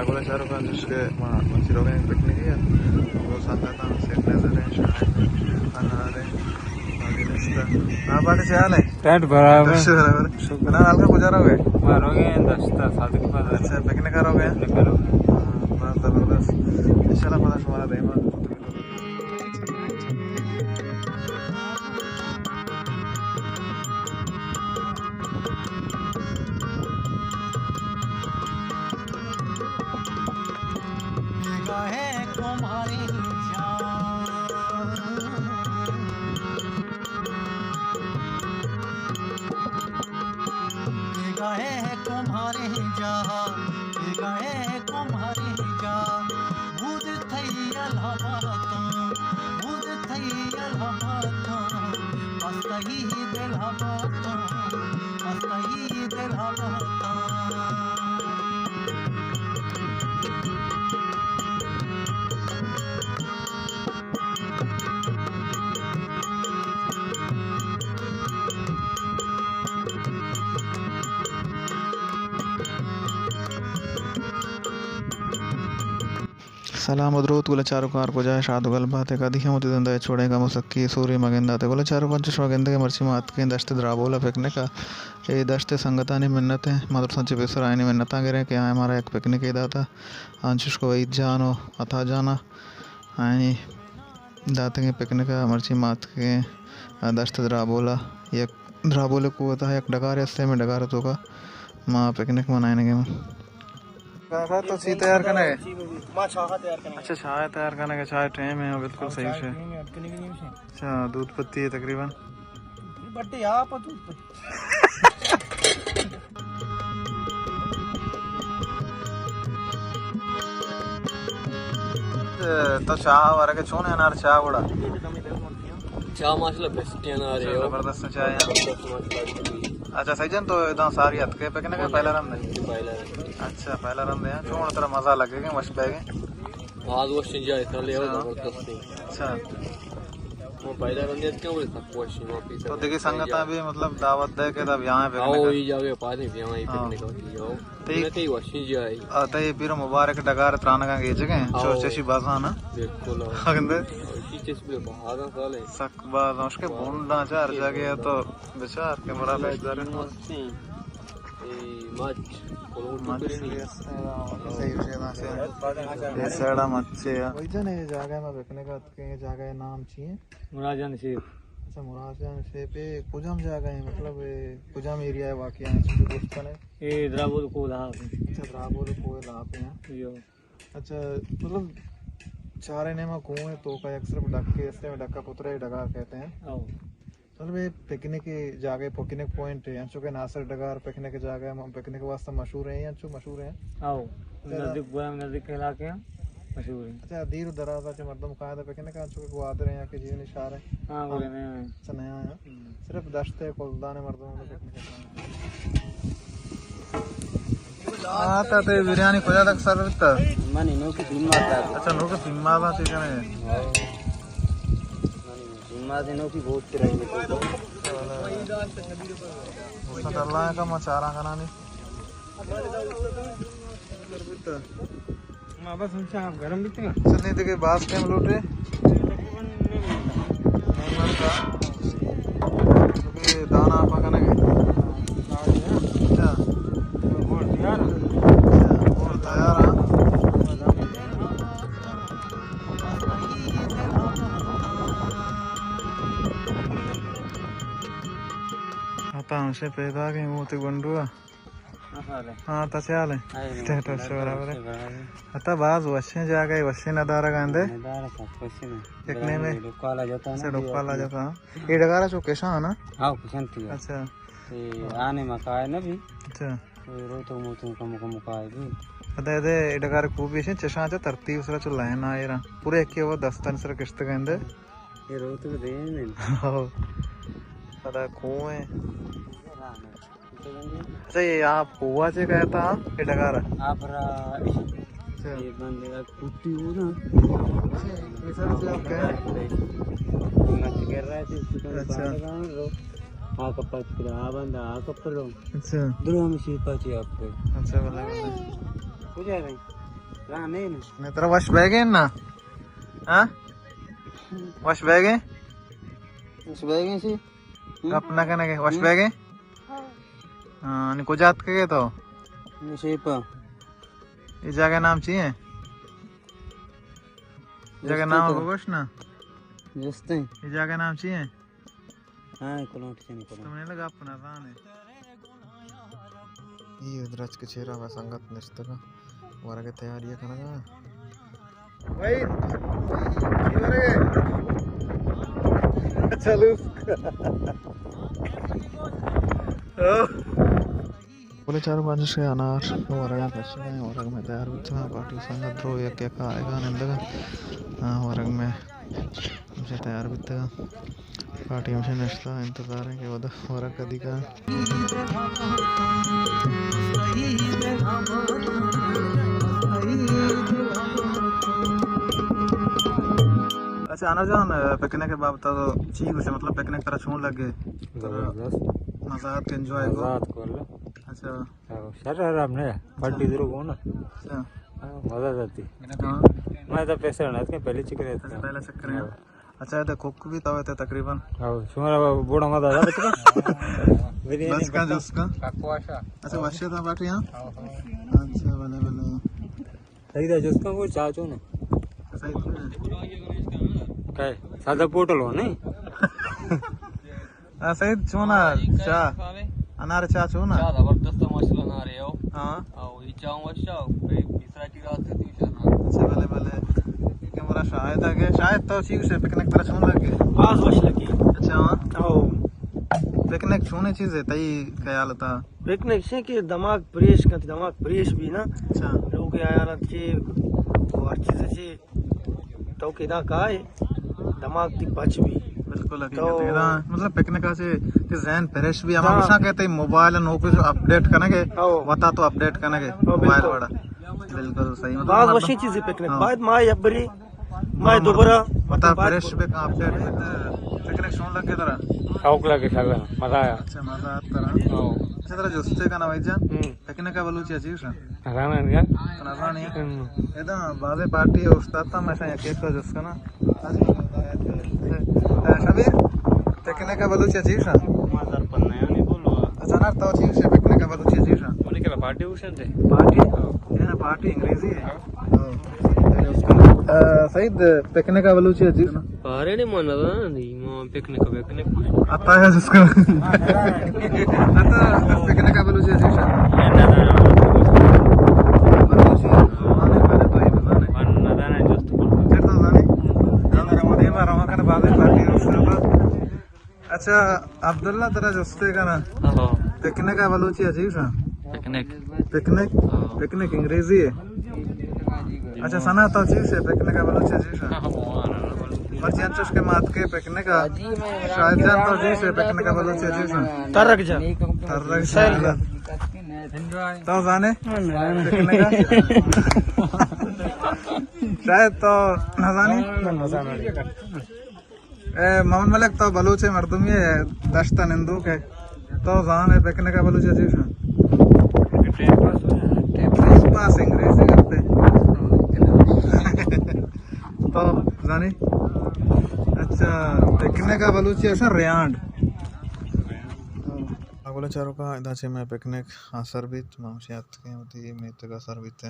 گل چاروکاں، جس کے ما مچی روگے پکنک ہے۔ وہ سنگتاں سیٹ نظر ہیں، شاید انارے۔ باقی نشتہ۔ ہاں، باقی چے حال ہے؟ ٹینٹ برابر۔ دشت برابر۔ شکر۔ بنا حال کا کجا روگے؟ ما روگے دشت صادق بازار۔ اچھا، پکنک کروگے؟ پکنک کروگے۔ ہاں، بس زبردست۔ انشاءاللہ پدا شمارا دیما۔ گئے کمہارے جا، گئے کمہارے جا، بود تھئی الہباتاں، بود تھئی الہباتاں، پستئی دل ہباتاں، پستئی دل ہباتاں۔ سلام ءُ دروت گل چاروکاں، ہر کجا ئے شاد ءُ گل بات ئے۔ کدی ہم وتی زند ءِ چوڑیں گم ءُ سکی سوری مہ گندات ئے۔ گل چاروکاں، چو شما گندگ ئے مرچی ما اتکیں دشت درابول ءَ پکنک ءَ۔ اے دشت ءِ سنگتانی منت ایں، ما درستاں چہ پیسر آیانی منتاں گریں کہ آیاں مارا یک پکنکے داتا۔ انچوش کہ وحید جان ءُ عطا جان ءَ آیانی داتگیں پکنک ءَ مرچی ما اتکگیں دشت درابول ءَ، یک درابول ءِ کوہ ءِ تہا یک ڈگارے است، ہمے ڈگار ءِ توکا ما پکنک منائینگ ءَ ایں۔ کاکا، تو چی تیار کنگ ئے؟ ما چاہ تیار کنگ ئے۔ اچھا، چاہ تیار کنگ ئے، چاہ ٹائم ہے، بالکل صحیح ہے۔ اچھا، دودھ پتی ہے تقریباً۔ بڈے آپ دودھ پتی۔ تو چاہ ورگ ءَ چون انار چاہ گڑا؟ چاہ ماشاءاللہ بیسٹ انار ہے۔ زبردست چاہ ہے۔ اچھا سجن، تو اداں ساری اتکے پکنک ءَ پہلا رند ہے؟ پہلا رند۔ اچھا، پہلا رند ہے۔ چون ترا مزہ لگے گا، وش بیگ ئے؟ باز وشیں جاہ تھا لے، اچھا۔ زبردست ہے۔ اچھا۔ وہ پہلا رند اتکے، وہ سک وشیں، وہاں پیسر تو دگہ سنگتاں بھی مطلب دعوت دے کہ تب یہاں پکنک آؤ، یہ جاگہ پاس ہے، یہاں یہ ہاں۔ پکنک ہوتی ہے، آؤ۔ تئی کئی وشیں جاہ ہے۔ آ، تئی پیر مبارک ڈگار ترانگاں گیجگ ئے، آؤ۔ چو چشی بازاں نا۔ بالکل، آؤ۔ اگندے؟ اسی چیز بھی بہت سال ہے۔ سک باز، اس کے بونڈا چار جاگہ ہے تو بچار کہ مرا پیش دارے۔ اے مچ، کلوٹی مچ کرنی۔ بھی است ہے، صحیح سے نا سے۔ یہ سیڑا مچ ہے۔ وہی جنے جاگہ میں پکنک ءَ اتکیں، جاگہ ءِ نام چی ہے؟ مراد جان شیپ۔ اچھا، مراد جان شیپ، اے کجام جاگہ ہے؟ مطلب، اے کجام ایریا ہے واقعی؟ اے چیز دوست کنے؟ اے درابول کوہ لاپ ہے۔ اچھا، درابول کوہ لاپ ہے۔ یو۔ اچھا، مطلب، چارے نیما کوہ ہے، توکا یک صرف ڈکے است، ڈکا پترے ڈگار کہتے ہیں۔ او۔ مطلب، اے پکنک جاگہ، پکنک پوائنٹ ہے، انچو کہ ناصر ڈگار پکنک جاگہ، پکنک واسطہ مشہور ہے، انچو مشہور ہے۔ آؤ، اچھا۔ نزدیک، گویا نزدیک علاقے ہیں، مشہور ہیں۔ اچھا، دیر و دراز چہ مردم کایا پکنک، انچو کہ گوادر ہیں یا کہ جیونی شہر ہیں۔ ہاں، ہاں۔ بولے نہیں۔ اچھا، نیا ہے۔ ہم۔ صرف دشت ہے، کلدان ہے، مردم پکنک۔ آ، تا تے بریانی کجا تک سر بیتا؟ من انو کی بھیم ماتا۔ اچھا، نو کی بھیم ماتا چی کنے؟ بھیم ماتا انو کی بہت تر ہے۔ اللہ کا ما چاراں کنانی۔ ما بس ہم چاہ گرم بیتے ہیں۔ چلنے تے کہ باز ٹائم لوٹے۔ نہیں بنتا۔ کیونکہ دانا آپ کنگے۔ اچھا۔ گوڑ تیار ہے۔ اچھا، گوڑ تیار ہے۔ ہتا ہمشے پیدا گئے موتی گنڈوا۔ ہاں، تا چے حال ہے؟ ہاں، ٹھیک ٹھاک، برابر ہے۔ برابر ہے۔ حتی باز وشیں جاگہ ہے، وشیں ندارہ گندے۔ ندارہ سک وشیں ہے۔ یک نیمے۔ ڈکوالا جاتا نا۔ اچھا، ڈکوالا جاتا۔ اے ڈگارا چو کشان نا؟ ہاں، کشان تھی۔ اچھا۔ اے آنے مکائے نہ بھی۔ اچھا۔ اے روتو موتو کم کم کائے بھی۔ ادا اے ڈگار خوبی ہے، چشان چا ترتیب سرا چو لائن آئے را۔ پورے ایک وہ دستان سرا کشت گندے۔ اے روتو دین۔ ہاں۔ ادا کوہ ہے۔ اچھا، یہ آپ کوہ سے گیا تھا، یہ ڈگارا؟ آپ را، اچھا۔ یہ بندے کا کٹی ہو نا۔ اچھا، یہ سب سے آپ گئے؟ مت کر رہا تھا، اس کو اچھا۔ بندہ آ کپڑ پورا، آ بندہ آ کپڑ رو۔ اچھا۔ درو ہم اسی پاچے آپ کو۔ اچھا، بھلا، بھلا۔ ہو جائے بھائی۔ راہ نہیں نا۔ نے ترا وش بیگے نا؟ ہاں؟ وش بیگے؟ وش بیگے سی؟ گپ نہ کنگے، وش بیگے؟ ہاں، نی کجا اتکگے تو؟ نشیپا۔ اے جاگہ نام چی ہے؟ جاگہ نام کو گوش نا؟ جستیں۔ اے جاگہ نام چی ہے؟ ہاں، کلونٹ چنی کلونٹ۔ تو نے لگا اپنا رانے۔ اے درچک ءِ چیرا بس سنگت نشتگا۔ ورگ ءِ تیاری کنگا۔ بھائی، اے ورگ ءَ۔ چلو۔ بلے چاروکاں، چشیں انار ورگ ءَ کشگ ءَ، ورگ مئے تیار بیتگ، پارٹی سنگت درو یک یک آیگ ءَ نندگ ءَ۔ ہاں، ورگ مئے ہمشہ تیار بیتگ، پارٹی ہمشہ نشتہ، انتظار ایں کہ ودا ورگ کدی کاں۔ اچھا انور جان، پکنک ءِ بابت ءَ چی گوشے؟ مطلب پکنک ترا چون لگے؟ زبردست۔ مزہ اتک، انجوائے کو؟ مزہ اتک واللہ۔ اچھا۔ ہاں، شر حرام نہ، پارٹی درو کو نا۔ اچھا۔ ہاں، مزہ آتی۔ ہاں۔ میں تو پیسے رہنا تھا، پہلے چکر ہے۔ اچھا، پہلا چکر ہے۔ ہاں۔ اچھا، اے تو کوک بھی تو ہے تقریباً۔ ہاں، شمارا بوڑا مزہ آتا بچکا۔ بس کا جس کا۔ اچھا، وشے تھا پارٹی، ہاں؟ ہاں، ہاں۔ اچھا، بلے، بلے۔ صحیح تھا، جس کا وہ چاچو نا۔ صحیح تھا۔ کہے، سادہ پوٹل ہو، نہیں؟ ہاں، سعید، چونا چاہ؟ انار چاہ چونا؟ چاہ زبردست، ماشاءاللہ، انار ہے، او۔ ہاں۔ او، یہ چاہ وش چاہ، بے-، بیسرا کی رات ہے، تیسرا۔ اچھا، بلے، بلے۔ کہ مرا شاہد آ گئے۔ شاہد، تو چی گوشے، پکنک ترا چون لگے؟ باز وش لگے۔ اچھا، ہاں۔ او۔ پکنک چونیں چیز ہے، تئی خیال تھا؟ پکنک چے کہ دماغ فریش کنت، دماغ فریش بھی نا۔ اچھا۔ لوگ آیا چے، وہ ہر چیز چے۔ تو کہ ادا کائے، دماغ تی پچ بھی۔ بالکل حقیقت تو ہے۔ ادا مطلب پکنک آ چے کہ ذہن فریش بھی، ہما ہاں۔ گوشاں کہ تئی موبائل نوکو اپڈیٹ کنگے، ہاں۔ وتا تو اپڈیٹ کنگے، ہاں، موبائل بالکل۔ وڑا۔ بالکل صحیح۔ مطلب باز مردم وشیں چیزے پکنک۔ ہاں۔ باید ما یک بری، ما ہاں، دوبارہ مطلب وتا فریش بکن، اپڈیٹ بکن۔ پکنک چون لگے ترا؟ شوق لگے، شالا مزہ آیا۔ اچھا، مزہ آتا ترا۔ ہاں۔ اچھا، ترا جستے کنا بھائی جان۔ ہم۔ پکنک ءَ بلوچی ءَ چی گوشاں؟ نزاناں انگا۔ تو نزانے؟ ہم۔ ادا بازیں پارٹی استاد تا، میں شاں یک ایک جست کناں۔ شبیر، پکنک ءَ بلوچی ءَ چی گوشاں؟ ما سرپد نیاں، نی بولو۔ اچھا، انار تو چی گوشے، پکنک ءَ بلوچی ءَ چی گوشاں؟ منی کلا پارٹی گوشنت۔ پارٹی؟ اے نا، پارٹی انگریزی ہے۔ ہاں۔ آ، سعید، پکنک ءَ بلوچی ءَ چی گوشاں؟ پارے نے من نزاناں، ما پکنک، پکنک۔ اتا ہے جس کو۔ اتا پکنک ءَ بلوچی ءَ چی گوشاں؟ بلوچی زبان ءَ پہلے تو ہی بزانے۔ من نزاناں، جست کن۔ پھر تو زانے۔ اگر ہم دیما رواں کن بازیں پارٹی استاد۔ اچھا، عبداللہ ترا جستے کناں۔ ہاں۔ پکنک ءَ بلوچی ءَ چی گوشاں؟ پکنک۔ پکنک؟ ہاں۔ پکنک انگریزی ہے۔ اچھا، ثنا تو چی گوشے، پکنک ءَ بلوچی ءَ چی گوشاں؟ ہاں، ہاں، ہاں۔ مرچی انچوش کہ ما اتکیں پکنک ءَ، شاہد جان تو چی گوشے، پکنک ءَ بلوچی ءَ چی گوشاں؟ ترک جان۔ ترک جان۔ تو زانے؟ من نزاناں۔ پکنک ءَ؟ شاہد تو نزانے؟ من نزاناں۔ اے محمد ملک، تو بلوچ مردمے ئے، دشت ءَ نندوک ئے، تو زان ئے پکنک ءَ بلوچی ءَ چی گوشاں؟ ٹائم پاس ہو جانا، ٹائم پاس۔ ٹائم پاس انگریزی گپے۔ تو زانے؟ اچھا، پکنک ءَ بلوچی ءَ گوشاں ریانڈ۔ بلے چاروکاں، ادا چہ مئے پکنک آسر بیت، ما ہمشی اتکیں وتی میتگ ءَ سر بیت۔